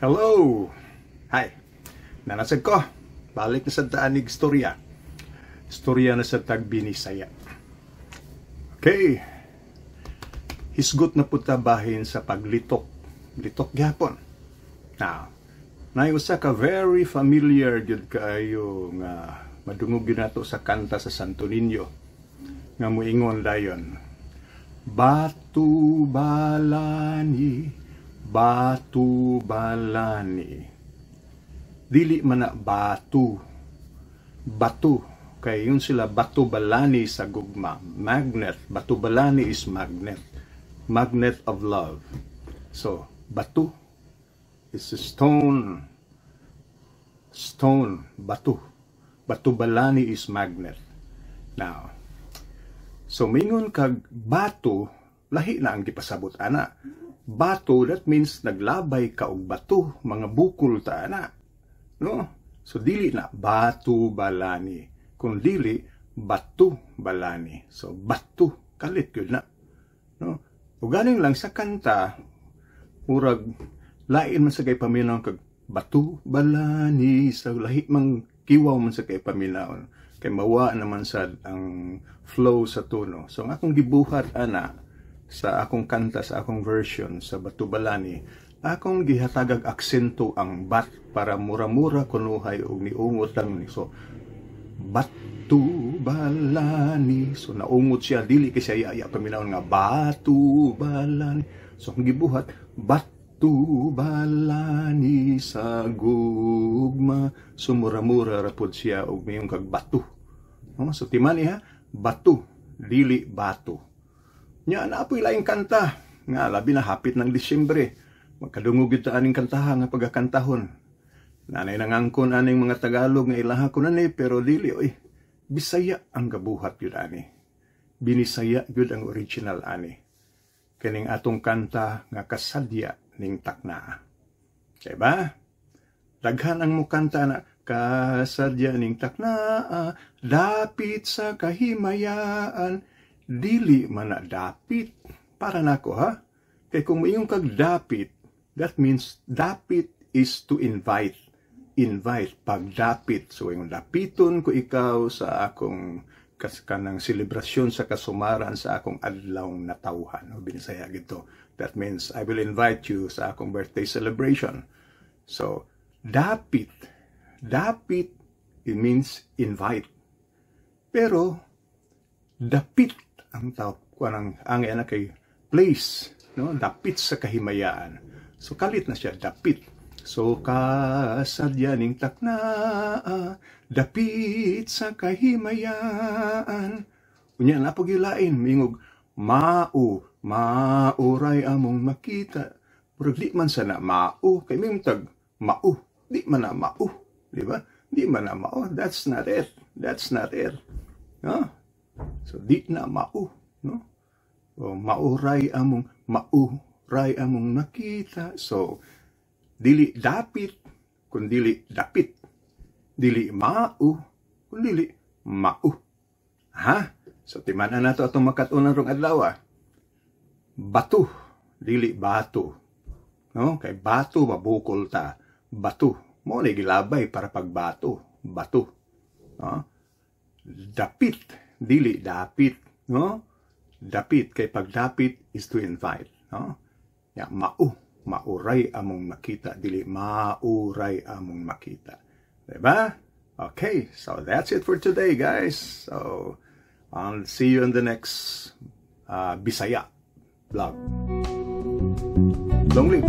Hello! Hi! Naa na sad ko. Balik na sad ta anig istorya. Istorya na sa tag Binisaya. Okay. Hisgot na pud ta bahin sa paglitok. Litok gyapon. Now, naay usa ka very familiar gyud kaayo nga madungog gyud nato sa kanta sa Santo Niño nga muingon dayon. Batu balani, batu balani. Dili man na batu. Bato. Kay yun sila bato balani sa gugma. Magnet. Bato balani is magnet. Magnet of love. So, bato is a stone. Stone. Bato. Bato balani is magnet. Now, so mingon kag bato, lahi na ang gipasabot ana. Bato, that means naglabay ka og bato, mga bukol ta ana. No? So dili na bato balani. Kung dili bato balani. So bato kalit gyud na. No? O ganing lang sa kanta, murag lain man sa kay paminaw kag bato balani sa lahi mang kiwaw man sa kay paminaw kay mawa naman sa ang flow sa tono. So ang akong gibuhat ana sa akong kanta, sa akong version sa Bato Balani, akong gihatagag aksento ang bat para mura-mura kunuhay og niungot lang ni. So batu balani. So naungot siya, dili kay siya iya paminawon nga batu balani. So ang gibuhat, batu balani sa gugma. So mura-mura ra pod siya og mayong kag bato. No? So timani ha, bato, dili bato. Nya naa poy laing kanta nga labi na hapit ng Disyembre. Magkadungog gyud ta aning kantaha nga pagakantahon. Nanay nangangkon aning mga Tagalog nga ilaha ko na ni, pero dili oy. Bisaya ang gabuhat gyud ani. Binisaya gyud ang original ani. Kining atong kanta nga "Kasadya ning Taknaa." Diba? Daghan ang mukanta na kasadya ning taknaa, dapit sa kahimayaan, dili man na dapit. Para nako ha. Kay kung moingon kag dapit, that means dapit is to invite. Invite, pagdapit. So yung dapiton ko ikaw sa akong kas kanang selebrasyon sa kasumaran sa akong adlaw natawhan. O Binisaya gito. That means I will invite you sa akong birthday celebration. So, dapit. Dapit, it means invite. Pero, dapit ang tawag ang ana kay place, no? Dapit sa kahimayaan. So kalit na siya, dapit. So kasadya ning taknaa, dapit sa kahimayaan. Unya na pagilain mingog mao, mauray among makita. Murag di man sana mao kay mingtag mao, di man na mao, di ba? Di man na mao. That's not it. That's not it. No? So di na mao, no? O mauray among, mauray among makita. So dili dapit kun dili dapit. Dili mao kun dili mao. Ha? So timan-an nato atong makat-unan rong adlaw. Bato, dili bato. No? Kay bato mabukol ta. Bato. Mo ni gilabay para pagbato. Bato. No? Dapit, dili dapit, no? Dapit kay pagdapit is to invite, no? Ya mao, mauray among makita, dili mauray among makita. Diba? Okay, so that's it for today, guys. So I'll see you in the next Bisaya vlog. Long live.